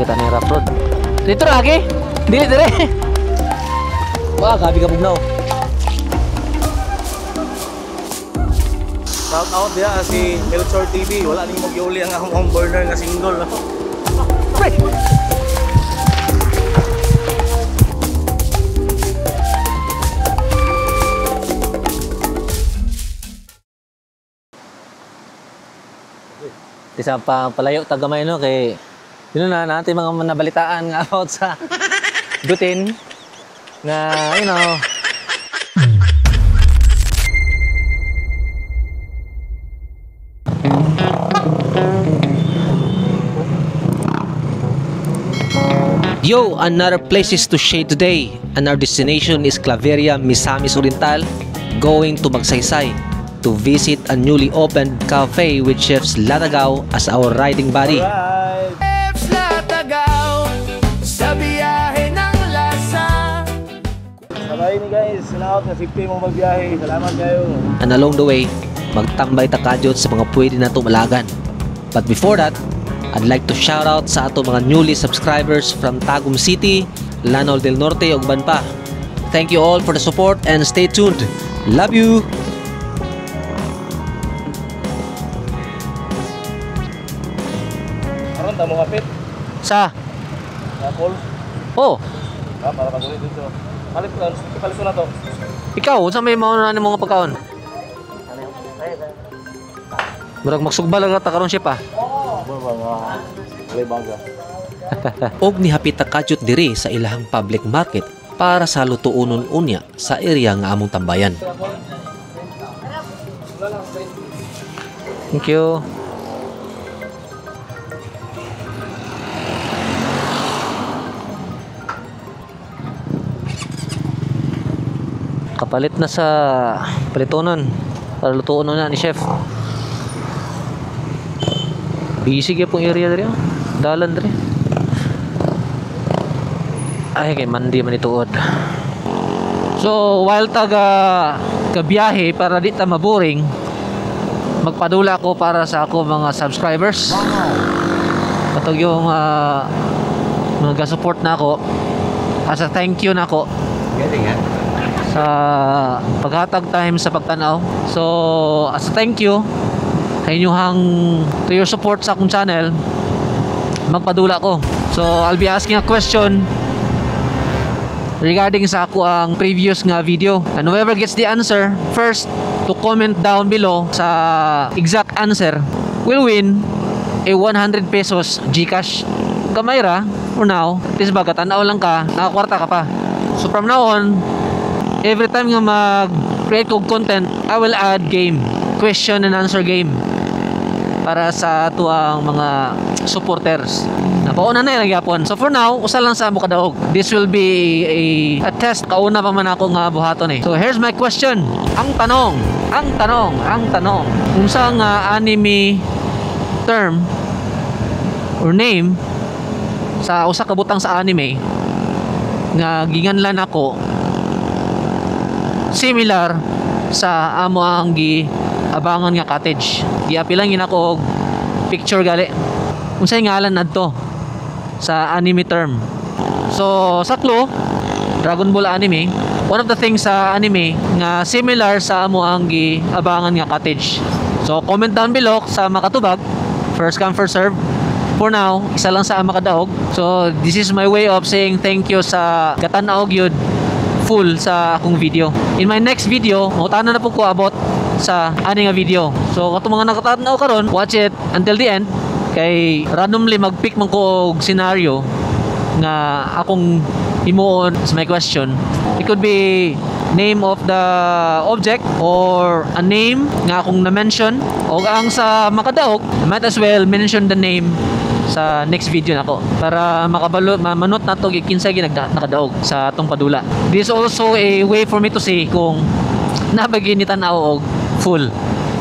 Kita ni rough road. Dito ra agi. Dili dire. Wah, gabi ka bugnaw. Shout out diha si Melchor TV. Wala ning magyuli ang akong burner nga single. Pre. Isa pa palayo tagamay no kay yun na natin mga nabalitaan nga about sa dutin na. Yo, another places to shade today, and our destination is Claveria, Misamis Oriental, going to Magsaysay to visit a newly opened cafe with Chefs Latagaw as our riding buddy. Alright. Chefs Latagaw sa biyahe ng lasa. Sabay ni guys, salamat nga safety mo magbiyahe. Salamat kayo. And along the way, magtambay ta kadyot sa mga pwede na malagan. But before that, I'd like to shout out sa ato mga newly subscribers from Tagum City, Lanao del Norte ug uban pa. Thank you all for the support and stay tuned. Love you! Aron ta mo hapit. Sa Sa call. Oh, Ah, para paguli dito. Palit ko, palit ko na to. Ikaw unsa may mao na nimo nga pagkaon? Murag magsugba lang ta karon chef ah. Ba ba nga. Walay bangga. Og nihapit ta kadyot diri sa ilahang public market para sa lutuonon unya sa area nga among tambayan. Thank you. Kapalit na sa palitonon para lutuon na ni chef. Busy gyud pong area diri, oh. Dalan diri. Ay, kay Mandi man ituod. So, while taga kabiyahe para di ta maboring, magpadula ko para sa ako mga subscribers. Katong yung mga support na ako as a thank you na ako. Sa paghatag time sa pagtanaw. So, as a thank you sa inyong to your support sa akong channel, magpadula ko. So, I'll be asking a question regarding sa ako ang previous nga video. And whoever gets the answer first to comment down below sa exact answer will win a 100 pesos GCash. Gamay ra for now. At least baga tanaw lang ka, nakakwarta ka pa. So from now on, every time nga mag-create kog content, I will add game, question and answer game para sa atuang mga supporters. Napauna na yung gyapon. So for now, usa lang sa amo kadaog. This will be a test. Kauna pa man ako nga buhaton eh. So here's my question. Ang tanong, ang tanong, ang tanong. Unsa nga anime term or name sa usa ka butang sa anime nga ginganlan ako similar sa amo ang giabangan nga cottage? Giapilan gin ako og picture gali. Unsay ngalan adto sa anime term? So sa clue, Dragon Ball anime, one of the things sa anime nga similar sa amo ang giabangan nga cottage. So comment down below sa makatubag, first come first serve. For now, isa lang sa makadaog. So this is my way of saying thank you sa gatan-aw gyud full sa akong video. In my next video, mangutana na po ko about sa ani nga video. So katong mga nakatanaw karon, watch it until the end kay randomly mag-pick man ko og scenario nga akong himuon as my question. It could be name of the object or a name nga akong na-mention, o ang sa makadaog, I might as well mention the name sa next video nako para makabalo manot nato kinsay nakadaog sa atong padula. This is also a way for me to see kung nabagi ni tan-aw og full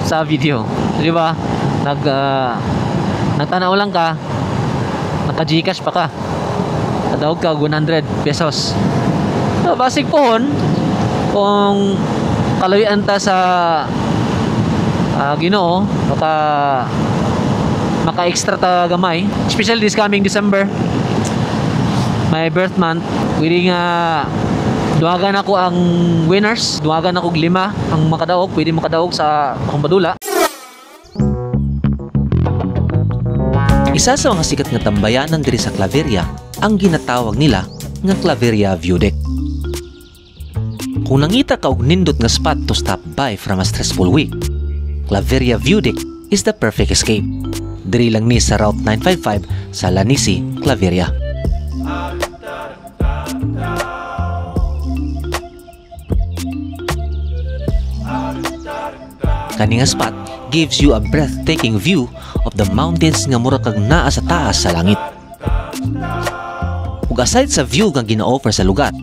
sa video. Di ba? Nagtanaw lang ka, naka GCash pa ka, kadaog ka og 100 pesos. So, basig pohon kung kaluyan ta sa Ginoo, baka Maka-extra ta gamay, especially this coming December, my birth month. Pwede nga duwagan ako ang winners, duwagan ako og 5 ang makadaog, pwede makadaog sa akong badula. Isa sa mga sikat nga tambayanan diri sa Claveria ang ginatawag nila nga Claveria View Deck. Kung nangita ka og nindot nga spot to stop by from a stressful week, Claveria View Deck is the perfect escape. Diri lang ni sa Route 955 sa Lanisi, Claveria. Kani nga spot gives you a breathtaking view of the mountains nga mura kag naa sa taas sa langit. Ug aside sa view nga gina-offer sa lugar,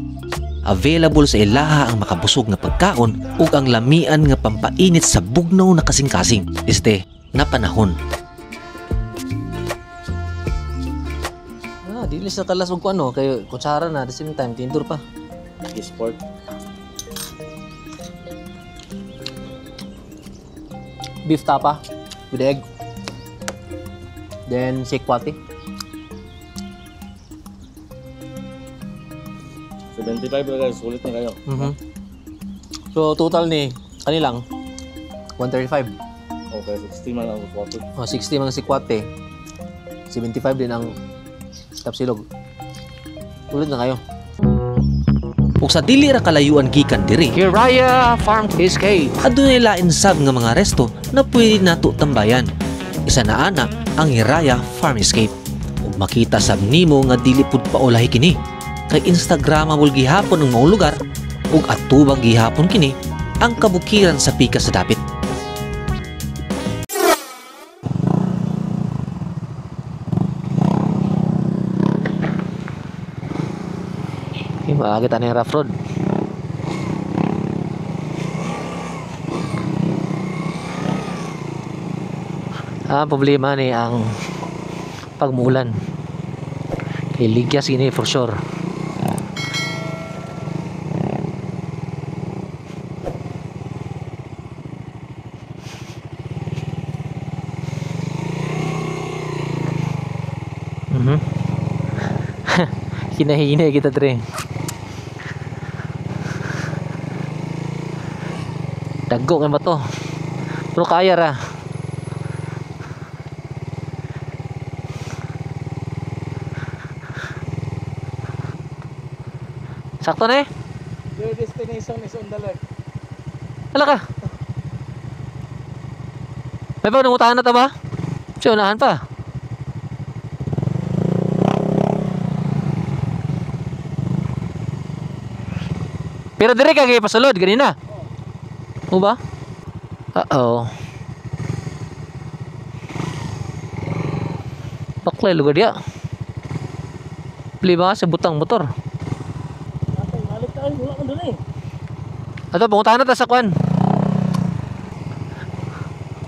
available sa ilaha ang makabusog nga pagkaon ug ang lamian nga pampainit sa bugnaw na kasing-kasing este na panahon. Dili sa kalas og kuno kay kutsara na at the same time tindur pa. Sport. Beef tapa with egg. Then sikwate. 75 ra guys, sulit na kayo. So total ni kanilang 135. Okay, 60 man ang sikwate. Oh, 60 man ang sikwate. 75 din ang tapsilog. Ulit na kayo. Ug sa dili ra kalayuan gikan diri, Hiraya Farm Escape. Adunay lain sab nga mga resto na pwede nato tambayan. Isa na ana ang Hiraya Farm Escape. Ug makita sab nimo nga dili pud paulahi kini. Kay Instagramable gihapon ang maong lugar ug atubang gihapon kini ang kabukiran sa pikas sa dapit. Okay, makakita na yung rough road. Problema ni ang pagmulan. Kay ligyas gini for sure. Hinahinay kita dre. Dagko kay bato. Pero kaya ra. Sakto na eh. Your destination is on the left. Hala ka. May pa, nangutahan na ta ba? Siya, unahan pa. Pero dire ka kay pasulod ganina. O ba? Uh-oh. Baklay lugar dia. Beli ba sa butang motor? Atay, balik tayo, wala kang dun eh. Ato, pangutahan na ta sa kwan.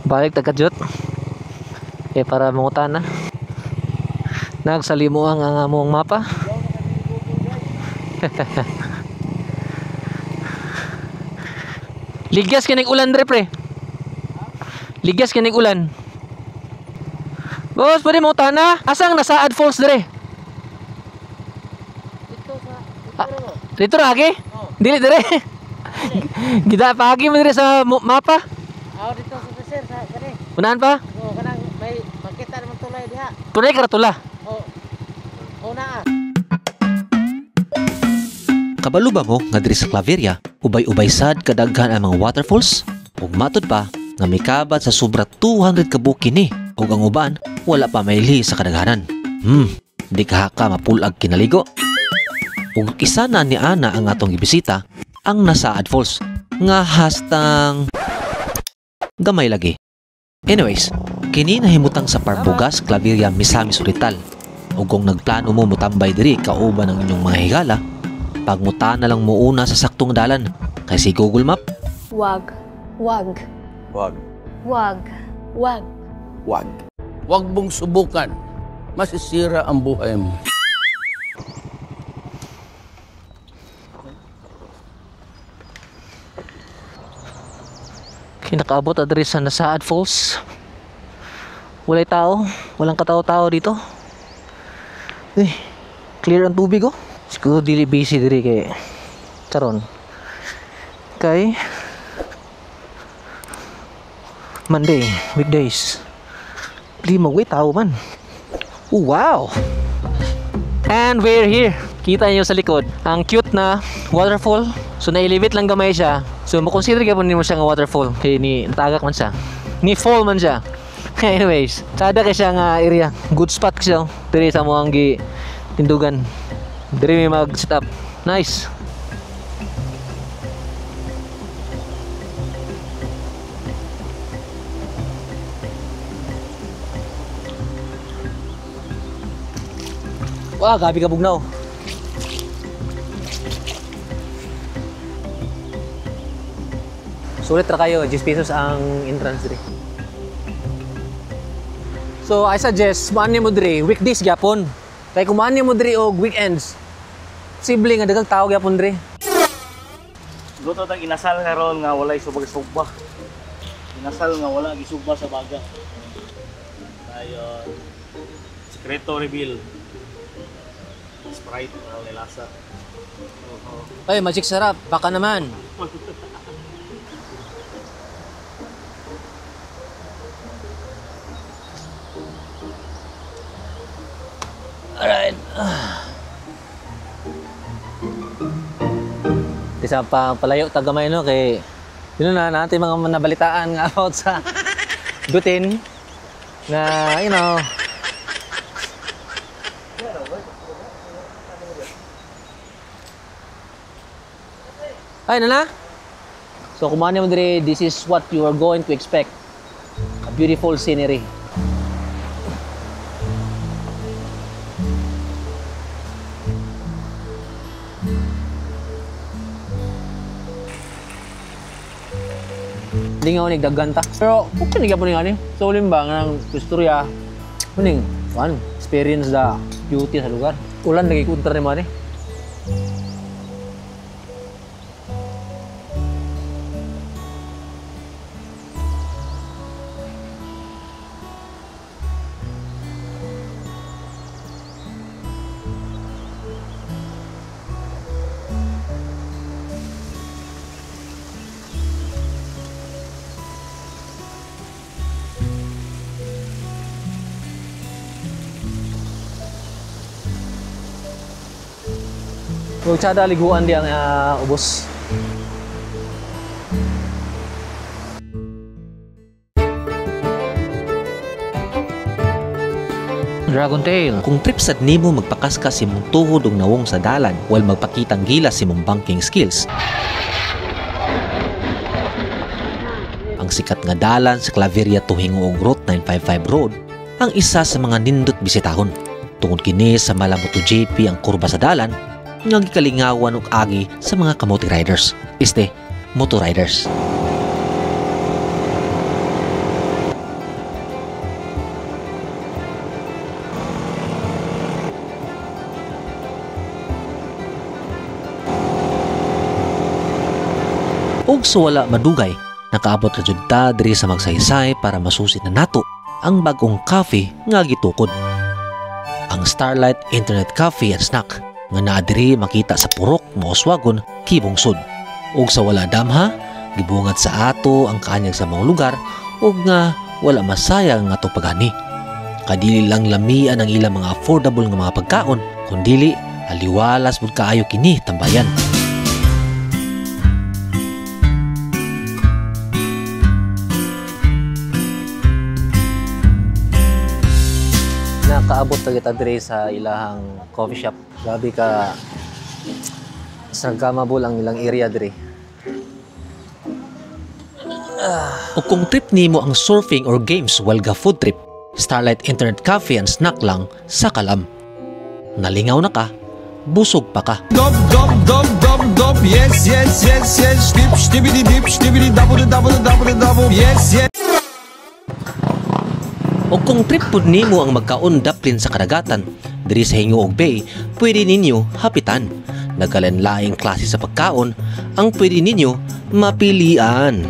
Balik taga-jut. Para mangutahan na. Nagsalimo ang among mapa. Ligyas kinig ulan dre pre. Ligyas kinig ulan. Boss, pwede mo na? Asang Nasaad Falls dre? Dito ra agi? Dili dre. Gida pa agi mo dre sa mapa. Aw dito sa sir sa kani. Unahan pa? Oh, kanang may makita naman tulay diha. Tunay ka ra tula. Oh. Una ah. Kabalo ba mo nga diri sa Claveria, ubay-ubay sad kadaghan ang mga waterfalls? Ug matud pa nga mikabad sa sobra 200 ka buok kini ug ang uban wala pa mailhi sa kadaghanan. Di ka haka mapulag kinaligo. Ug isa na ni ana ang atong gibisita, ang Nasaad Falls nga hastang gamay lagi. Anyways, kini nahimutang sa Parbugas, Claveria, Misamis Oriental. Ug kung nagplano mo motambay diri kauban ang inyong mga higala, pagmuta na lang mo una sa saktong dalan kay si Google Map. Wag. Wag. Wag. Wag. Wag. Wag. Wag mong subukan. Masisira ang buhay mo. Kinakaabot adri sa Nasaad Falls. Walay tao, walang katao-tao dito. Eh, clear ang tubig oh. Siguro dili busy diri kay karon. Kay Monday, weekdays. Di mo tao man. Oh, wow. And we're here. Kita niyo sa likod, ang cute na waterfall. So na-elevate lang gamay siya. So mo-consider gyapon nimo siya nga waterfall kay ni tagak man siya. Ni fall man siya. Anyways, sada kay siya nga area. Good spot siya. Diri sa mo ang gi tindugan. Diri may mag set up. Nice. Wah, gabi ka bugnaw. Sulit ra kayo, 10 pesos ang entrance diri. So, I suggest muani mo diri weekdays gyapon. Kay kung muani mo diri og weekends, posible nga daghang tao gyapon diri. Luto tag inasal karon nga walay subag-sugba. Inasal nga wala gisugba sa baga. Tayo sekreto reveal. Sprite na lasa. Ay, magic sarap. Baka naman. Alright. Isa pa palayo tagamay no kay yun na natin mga nabalitaan nga about sa dutin na you know. Ay, nana. So kung mo dire, this is what you are going to expect. A beautiful scenery. Hindi nga ako nagdagan ta. Pero okay na gyapon ni. So ulim ba nga ng istorya muning one experience the beauty sa lugar. Ulan lagi kontra ni mani. Huwag tsada liguan di ang ubos. Dragon Tail. Kung trip sad nimo magpakaskas imong tuhod og nawong sa dalan while magpakitang gilas imong banking skills. Ang sikat nga dalan sa Claveria to Gingoog Route 955 Road ang isa sa mga nindot bisitahon. Tungod kini sa mala MotoGP ang kurba sa dalan nga gikalingawan og agi sa mga kamote riders. Este, moto riders. Og sa wala madugay, nakaabot ra jud ta diri sa Magsaysay para masusi na nato ang bagong cafe nga gitukod. Ang Starlight Internet Cafe and Snack nga naa diri makita sa Purok, Mauswagon, Kibungsod. Og sa wala damha, gibungad sa ato ang kaanyag sa mga lugar og nga wala masayang nga atong pagani. Kadili lang lamian ang ilang mga affordable nga mga pagkaon, kundili aliwalas pud kaayo kini tambayan. Nakaabot na kita diri sa ilahang coffee shop. Grabe ka Instagramable ang ilang area diri. O kung trip nimo ang surfing or games while ga food trip, Starlight Internet Cafe and Snack lang sa Kalam. Nalingaw na ka, busog pa ka. Dop dop dop dop dop yes yes yes yes dip stibidi dip stibidi double double double double yes yes. O kung trip pud nimo ang magkaon daplin sa kadagatan diri sa Gingoog Bay, pwede ninyo hapitan. Nagkalanlaing klase sa pagkaon ang pwede ninyo mapilian.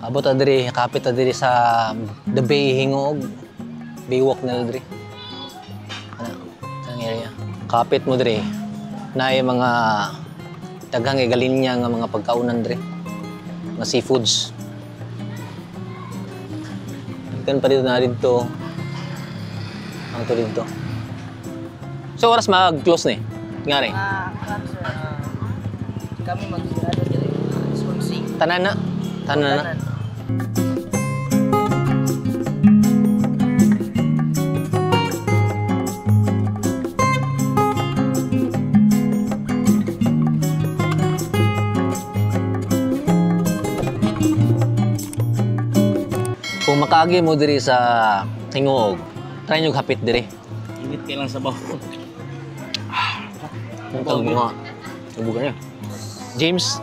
Abot ta diri, kapit ta diri sa The Bay Gingoog. Baywalk na diri. Ana, ang area. Kapit mo diri. Naay mga daghang galinya nga mga pagkaunan diri. Mga seafoods. Kan pa dito na dito. Ang to dito. So oras mag-close ni. Ngari. Ah, kan sir. Kami magsirado diri. Swansea. Tanan na. Tanan na. Kung makaagi mo diri sa Gingoog, try nyo hapit diri. Init kay lang sa baho. Ang tawag mo nga. Tubugan niya. James,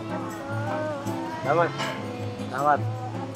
Salamat. Salamat.